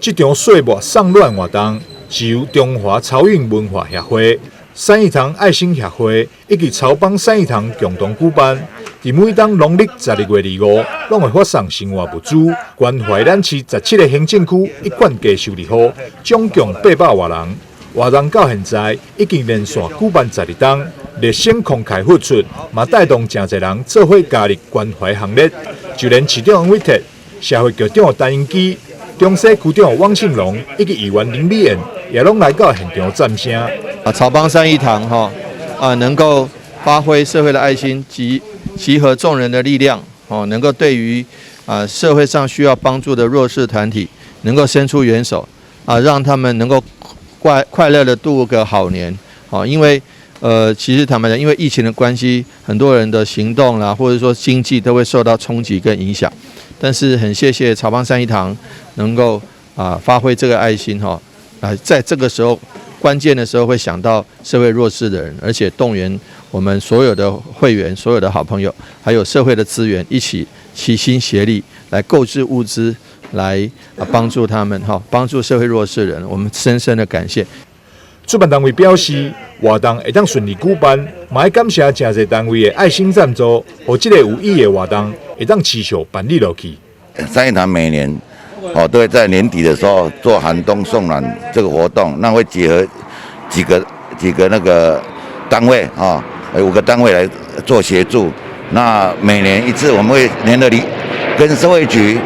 這場歲末送暖活動是由中華潮韻文化協會、三義堂愛心協會以及草幫三義堂共同舉辦。佇每當農曆12月25，攏會發送生活物資，關懷咱市17個行政區一貫低收入戶，總共800外人。活動到現在已經連續舉辦12冬，熱心慷慨付出，嘛帶動誠濟人做伙加入關懷行列。就連市長黃偉哲、社會局長陳英基、中西區長汪慶龍以及議員林美燕，也攏來到現場讚聲。啊，草幫三義堂吼啊，能夠發揮社會的愛心及集合眾人的力量，哦，能夠對於啊社會上需要幫助的弱勢團體，能夠伸出援手，啊，讓他們能夠快快樂的度個好年，哦，因為其實坦白講，因為疫情的關係，很多人的行動啦，或者說經濟都會受到衝擊跟影響。但是很謝謝草幫三義堂能夠啊發揮這個愛心，哈，啊，在這個時候關鍵的時候會想到社會弱勢的人，而且動員我們所有的會員、所有的好朋友，還有社會的資源，一起齊心協力來購置物資，來啊幫助他們，哈，幫助社會弱勢人，我們深深的感謝。主辦單位表示，活動會當順利舉辦，嘛愛感謝誠濟單位的愛心贊助，予這個有意義的活動會當持續辦理落去。三義堂每年哦都會在年底的時候做寒冬送暖這個活動，那會結合幾個那個單位啊，五個單位來做協助。那每年一次，我們會聯合里跟社會局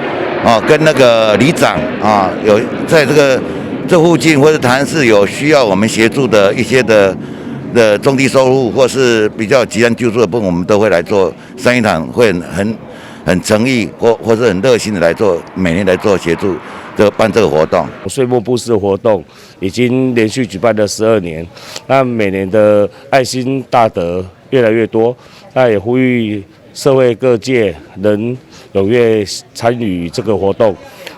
啊，跟那個里長啊，有在這個這附近或者台南市有需要我們協助的一些的中低收入或是比較急難救助的部分，我們都會來做。三義堂會很誠意或是很熱心的來做，每年來做協助，這辦這個活動。歲末布施活動已經連續舉辦了12年，那每年的愛心大德越來越多，那也呼籲社會各界能踴躍參與這個活動。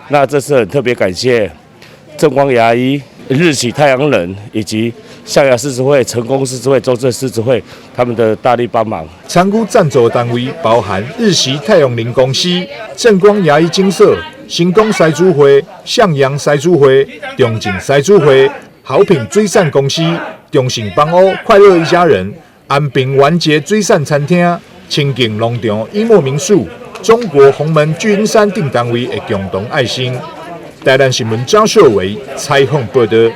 那這次很特別感謝正光牙醫、日企太陽能以及向陽獅子會、成功獅子會、中正獅子會他們的大力幫忙。參與贊助單位包含日企太陽能公司、正光牙醫診所、成功獅子會、向陽獅子會、中正獅子會、好品水產公司、中信幫屋快樂一家人、安平完結水產餐廳、清境農場一木民宿、中國洪門巨英山等單位的共同愛心。台南新聞張秀維採訪報道。